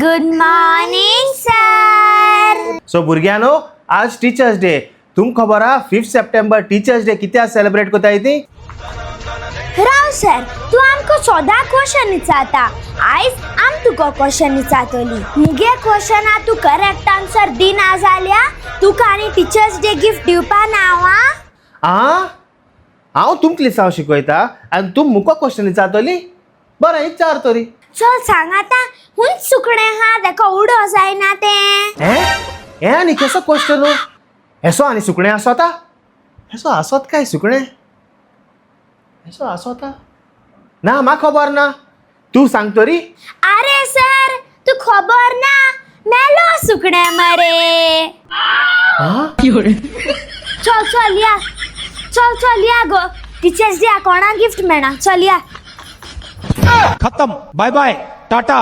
Good morning sir. So भुरग्यांनो, आज teachers day. तुमकां खबर आहा 5 सप्टेंबर टिचर्स डे कित्याक सेलिब्रेट करताय ती? राव सर, तूं आमकां सदां क्वेश्चन विचारता. आयज आम तुका क्वेश्चन विचारतली. मुगे क्वेश्चना तूं करेक्ट आन्सर दिना जाल्यार तुका आनी टिचर्स डे गिफ्ट दिवपा ना हांव आं. आ, हांव तुमकां लिसांव शिकयता आनी तूं मुका क्वेश्चन विचारतली? बरें, विचार तरी. चल सांग आतां, हुंच सुकणें आहा तेका उडो जायना तें? हें, हें आनी कसो क्वेश्चन? हेसो आनी सुकणें आसता? हेसो आसत काय सुकणें? हेसो आसता ना, म्हाका खबर ना. तूं सांग तरी. अरे सर, तूं खबर ना? मेलो सुकणें मरे. आं. चल चल या, चल चल या गो. टिचर्स डे कोणा गिफ्ट मेळना. चल या. खत्म, बाय बाय, टाटा.